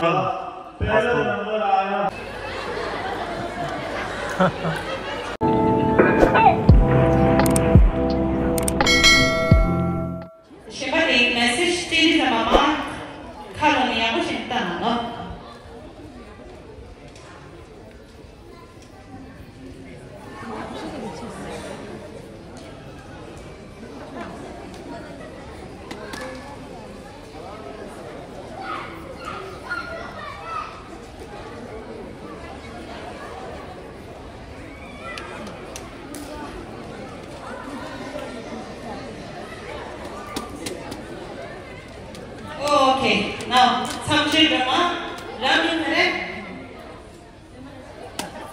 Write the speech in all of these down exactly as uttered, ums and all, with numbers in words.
पहला नंबर आया। གཞན་པ་དེ་མེ་སེ་ཇི་སྤྲད་དུས་ཙམ་པ་མ་ཁ་ལོ་ནས་ཡག་པོ་ཞིག་བལྟ་གནང་ལོ། Okay, now, མཚམས་སྦྱོར་སྒྲོལ་མ། རང་མིང་ག་རེ།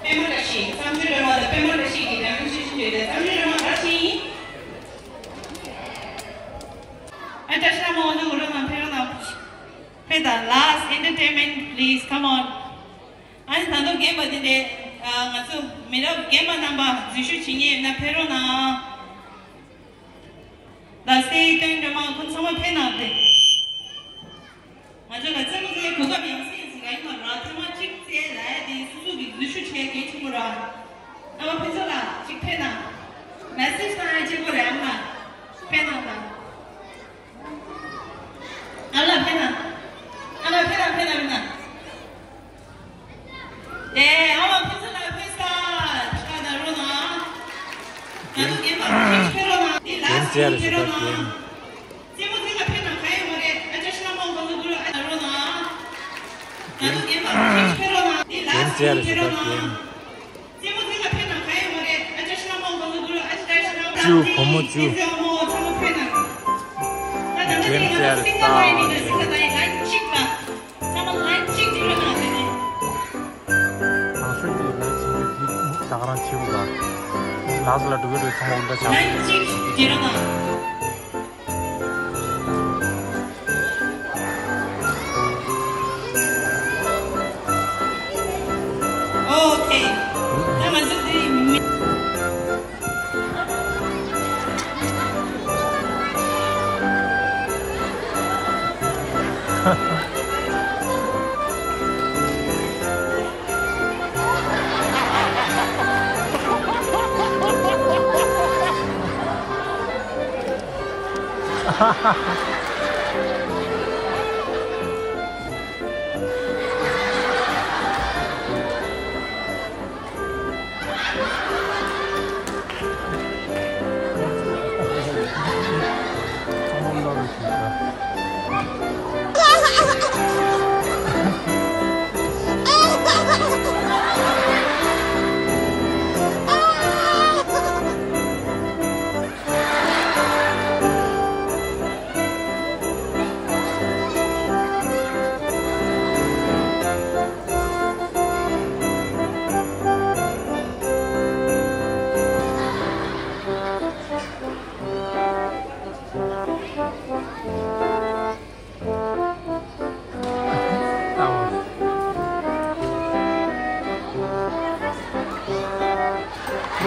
པད་མ་བཀྲ་ཤིས། མཚམས་སྦྱོར་སྒྲོལ་མ་དང་པད་མ་བཀྲ་ཤིས་ཀྱི་འདྲ་མིན་ཤེས་བཞིན་ཡོད་དེ། མཚམས་སྦྱོར་སྒྲོལ་མ་ག་རེ་ཡིན། ཨ་བཀྲ་ཤིས་ལྷ་མོ་འོ་འདུག་རོ་ན་ཕེབས་རོགས་གནང་། ཕེབས་དང་། Last entertainment, please, come on. ཨ་ནི་ད་དུང་རྒན་པ་དེ་འདྲས། ང་ཚོ་མི་རབས་རྒན་པ་རྣམ་པ་འཛུལ་ཞུགས་བྱེད་མཁན་ཡོད་ན་ཕེབས་རོགས་གནང་། ད་སེ་ཡི་སྟོན་སྒྲོལ་མ་ཁོང་ཚང་མ་ཕེབས་གནང་སྟེ། ང་ཚོ་ལ་རྩེད་མོ་རྩེ་གོ་སྐབས་ཡང་སེ་ཡང་ཟིག་ག་ཡིན་མ་ར། ཐེངས་མ་གཅིག་རྩེ་ལ་ཡ་དེ་སོ་སོ་གི་འཛུལ་ཞུགས་བྱས་གལ་ཆེན་པོ་ར། ཨ་མ་ཕུན་ཚོགས་ལགས་གཅིག་ཕེབས་གནང་། མེ་སེ་ཇི་བཏང་ཡ་གཅིག་པོ་རེད། ཨ་མ་ཕེབས་གནང་དང་། ཨ་ལ་ཕེབས་ན། ཨ་ལ་ཕེབས་ན་ཕེབས་ན་ཕེབས་ན། དེ་ཨ་མ་ཕུན་ཚོགས་ལགས་ཕེབས་ས། ཆ་ན་རོ་ན། ང་ཚོ་རྒན་པ་ཕེབས་རོ་ན། འདི་ལ་སི་ཕེབས་རོ་ན། རྩེད་མོ་རྩེ་ག་ཕེབས་ན་ག་ཡོད་མ་རེད། ཨ་ཅག་ཤི་ན་མོ་གོ་ལུ་གུ་རུ་ཨ་ན་རོ་ན། ང་ཚོ་རྒན་པ་ཕེབས་རོ་ན། འདི་ལ་སི་ཕེབས་རོ་ན། རྩེད་མོ་རྩེ་ག་ཕེབས་ན་ག་ཡོད་མ་རེད། ཨ་ཅག་ཤི་ན་མོ་གོ་ལུ་གུ་རུ་ཨ་ཅག་ཤི་ན་མོ། བཅུ། བུ་མོ་བཅུ། བུ་མོ་ཚང་མ་ཕེབས་ན། ད་ད་ལྟ་དེ་ང་ཚོ་སིང་ག་ལ་ཡིན་ནི་འདྲ། སིང་ག་ལ་ཡིན། ལ་ཡིན་གཅིག་པ། ཚང་མ་ལན་གཅིག་འགྲིག་རོགས་གནང་། དེ་ནས། དང་ཤོས་ཀྱི་ལན་བྱེད་རྒྱུ་དེ་ད་ག་རང་བྱེད་དགོས་ལ། ལགས་སོ་ལ་འགྲོ་གི་འགྲོ། ཚང་མ་འོ་འདྲ་ཆགས། ལན་གཅིག་འགྲིག་རོགས་གནང་། ཨོ་ཁེ། ད་ང་ཚོ་འདི་མི།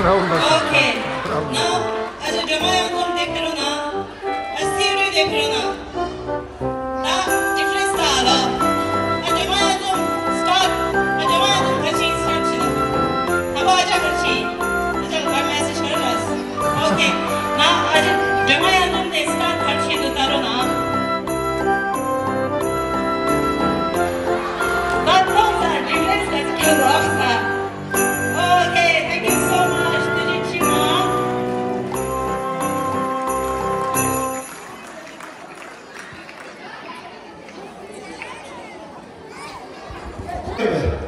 Okay. Now, ཨ་ཅག་སྒྲོལ་མ་ཡང་ཁོང་འདི་ཕེབས་རོགས་གནང་། ཨ་སི་རུ་འདི་ཕེབས་རོགས་གནང་། ད་ཌི་ཕ་རེན་སི་ད་ལ། ཨ་སྒྲོལ་མ་ཡང་ཁོང་སི་ཊར་ཊི། ཨ་སྒྲོལ་མ་ཡང་ཁོང་ག་ཅིག་སི་ཊར་ཊི་བྱེད་ན། ད་བ་ཨ་ཅག་ག་ཅིག་ཨ་ཅག་ག་མེ་སེ་ཇི་ག་རེ་ལ། Okay. ན་ཨ་ཅག་སྒྲོལ་མ་ཡང་ཁོང་འདི་སི་ཊར་ཊི་ག་ཅིག་འདུག་ལྟ་རོགས་གནང་། ད་ཐོག་ས་ཌི་ཕ་རེན་སི་ག་ཅིག་ཁྱོད་རོགས་ས། Okay, thank you so much. ཐུགས་རྗེ་ཆེ་གནང་།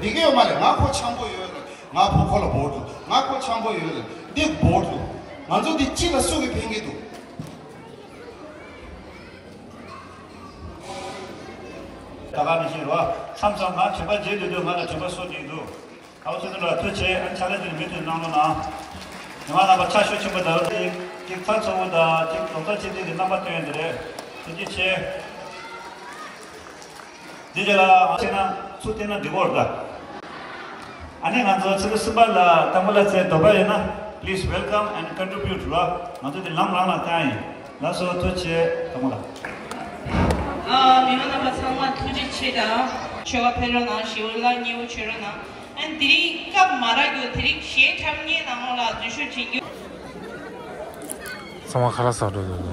འདི་ག་ཡོད་མ་རེད། ང་ཁོ་འཆམ་པོ་ཡོད་རེད། ང་ཕོ་ཁོ་ལ་བོར་འདུག་ང་ཁོ་འཆམ་པོ་ཡོད་རེད། འདི་བོར་འདུག་ང་ཚོ་འདི་གཅིག་ལ་སུ་གིས་ཕན་གྱི་འདུག་ད་ག་མི་ཤེས་རོ། མཚམས་མཚམས་ང་དྲན་པ་བརྗེད་སྡོད་དུས་ང་ལ་དྲན་པ་གསོ་གི་འདུག་ཨའོ་ཚོ་ཚོ་ལ་ཐུགས་རྗེ་ཆེ། ཨ་ནི་ཕྱག་ལས་འདིར་མུ་མཐུད་གནང་རོགས་གནང་། ཉི་མ་རྣམ་པ་ཕྱག་ཤུགས་ཆེན་པོ་དང་ཅིག་ཅིག་ཚགས་ཚུད་པོ་དང་ཅིག་རྡོག་རྩ་གཅིག་སྒྲིལ་གྱི་རྣམ་པ་སྟོན་ཡོད་འདི་རེད། ཐུགས་རྗེ་ཆེ། འདི་རྗེས་ལ་ང་ཆེ་ན་ཚུར་བལྟས་ན་འགྲིག་གོ་རེད་ད། ཨ་ནི་ང་ཚོ་ཚེས་པ་གསུམ་པ་ལ་དང་པོ་ལ་ཚེ་འདོད་པ་ཡོད་ན། Please welcome and contribute ར། ང་ཚོ་འདི་ལམ་རང་ལ་བཏང་ཡིན། ལགས་སོ། ཐུགས་རྗེ་ཆེ། དང་པོ་ལ། ཨ། མི་མང་རྣམ་པ་ཚང་མ་ཐུགས་རྗེ་ཆེ་དང་། མཆོད་པ་ཕེབས་རོགས་གནང་། ཞི་བའི་ལྷ་མཉེས་པོ་མཆོད་རོགས་གནང་། ཨ་ནི་དེ་རིང་སྐབས་མ་རག་རྒྱུ་དེ་རིང་གཞས་འཁྲབ་མཁན་ནང་ལོགས་ལ་འཛུལ་ཞུགས་བྱེད་རྒྱུ། ཚང་མ་ཁ་ལག་ཟ་འགྲོ་འདུག་ལ།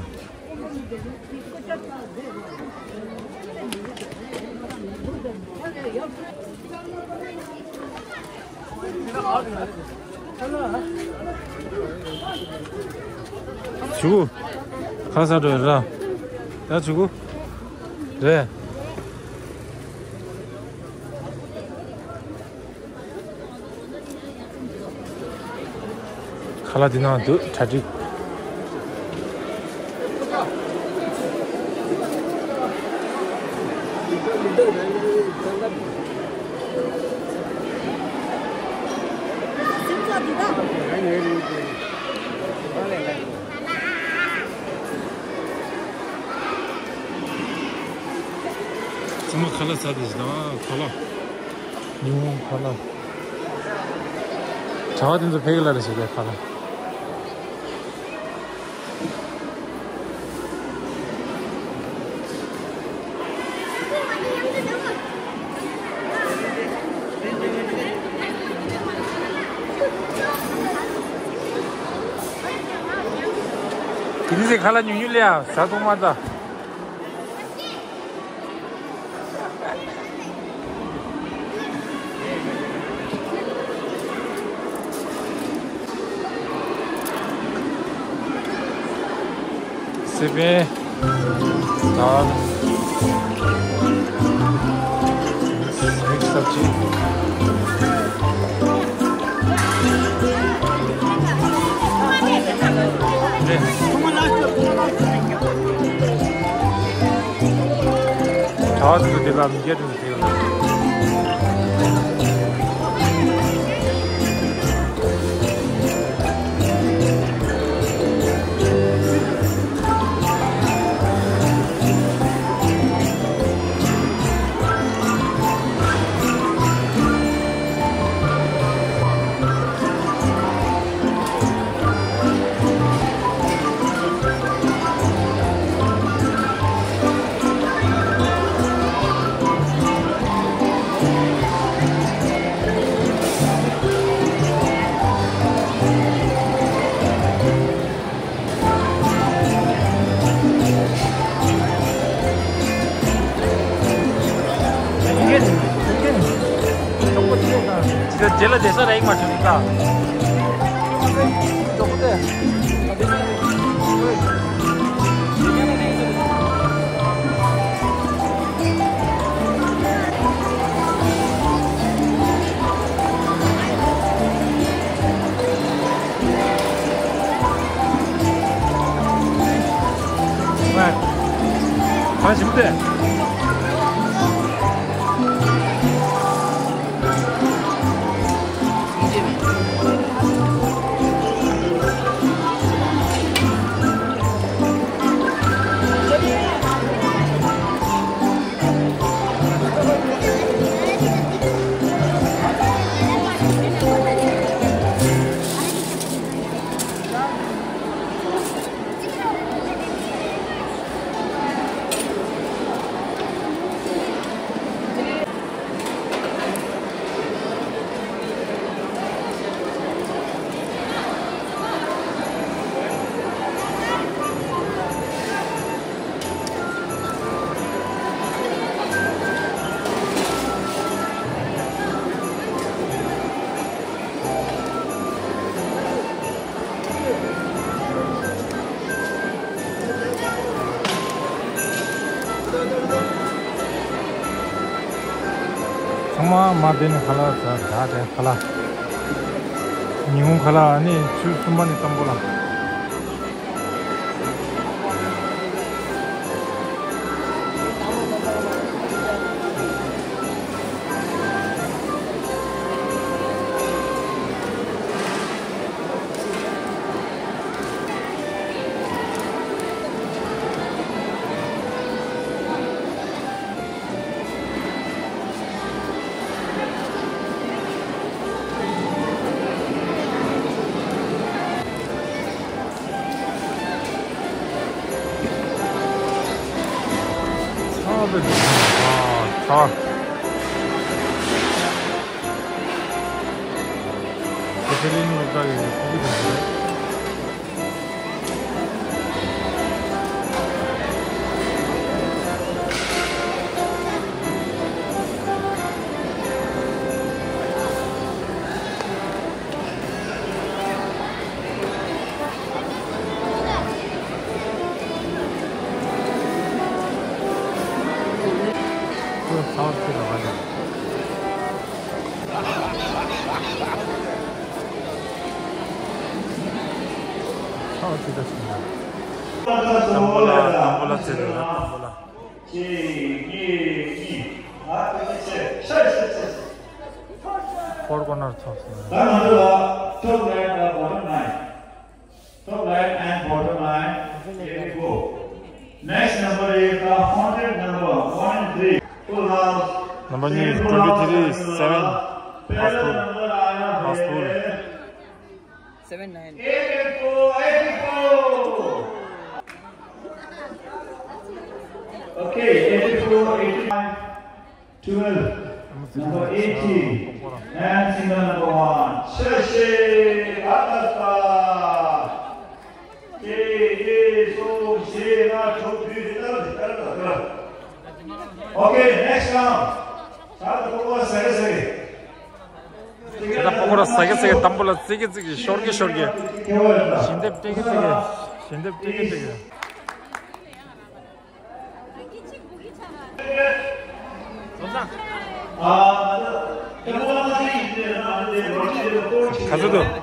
ཆུ་གུ། ཁ་ལག་ཟ་འགྲོ་ཡ་ར། ད་ཆུ་གུ། རེད། ཁ་ལག་འདི་ནང་འདུག་གྲ་སྒྲིག་ཚང་མ་ཁ་ལག་ཟ་དེ་ཟ་ཁ་ལག་ཉིན་མོ་ཁ་ལག་གྲྭ་པ་དེ་ཚོ་ཕ་གི་ལ་རེ་བྱེད་པའི་ཁ་ལག་དེ་ནི་ཟེར་ཁ་ལག་ཉུང་ཉུང་ལས་ཡ་ཟ་གཏོང་མ་ད། སི་པན། དཱལ། མིག་སབ་ཇི། གྲྭ་པ་ཚོ་དེ་ལ་མི་སྐད་དུ་དེ་ལ། རྗེས་ལ་བསྡད་ས་རེད་མ་བྱུང་ད། ང་ཞིམ་ཏེ། ཚང་མ་མ་བསྡད་ནས་ཁ་ལག་ཟ་ད་དེ་ཁ་ལག་ཉིན་གུང་ཁ་ལག་ནི་ཆུ་གསུམ་པ་ནས་གཏོང་དགོས་ལ། ཚ་བའི་ཚ། དེ་རིང་སློབ་གྲྭ་ཡོད་པའི་ཕྲུ་གུ་དང་འབྲེལ། ཚ་བ་ཆེ་ལ་བ་ལ། ཚ་བ་ཆེ་ད་ཆེ་ན། དང་པོ་ལ་དང་པོ་ལ་ཚེ་རེད་ན་དང་པོ་ལ། གཅིག་གཉིས་གཉིས། ཨ་ཁུ་ཆེ་ཆེ་ཆེ་ཆེ། Four corner ཚོགས་སོང་། ད་ང་ཚོ་ལ་top right དང་bottom right། Top right and bottom right, here we go. Next number is the haunted number, one three. Full house. Number གཉིས, twenty three seven. House full. House full. Seven nine. Eighty-four, eighty-four. Okay, eighty-four, eighty-five. Twelve, number eighteen, and single number one. ཤ་ཤེ་ཨ་ཏ་ས། ཀེ་ཀེ་སོ་ཤེ་ན་ཁྲོ་བུ་ཏ་ཏ་ཏ་ཏ། Okay, next round. ད་ལྟ་ཕོ་ཁོ་ས་གེ་ས་གེ། ད་ལྟ་ཕོ་ཁོ་ས་གེ་ས་གེ་དང་པོ་ལ་ཙི་གེ་ཙི་གེ་ཤོར་གེ་ཤོར་གེ། ཞལ་འདེབས་སྤྲད་གེ་སྤྲད་གེ། ཞལ་འདེབས་སྤྲད་གེ་སྤྲད་གེ། ག་ཚོད་འདུག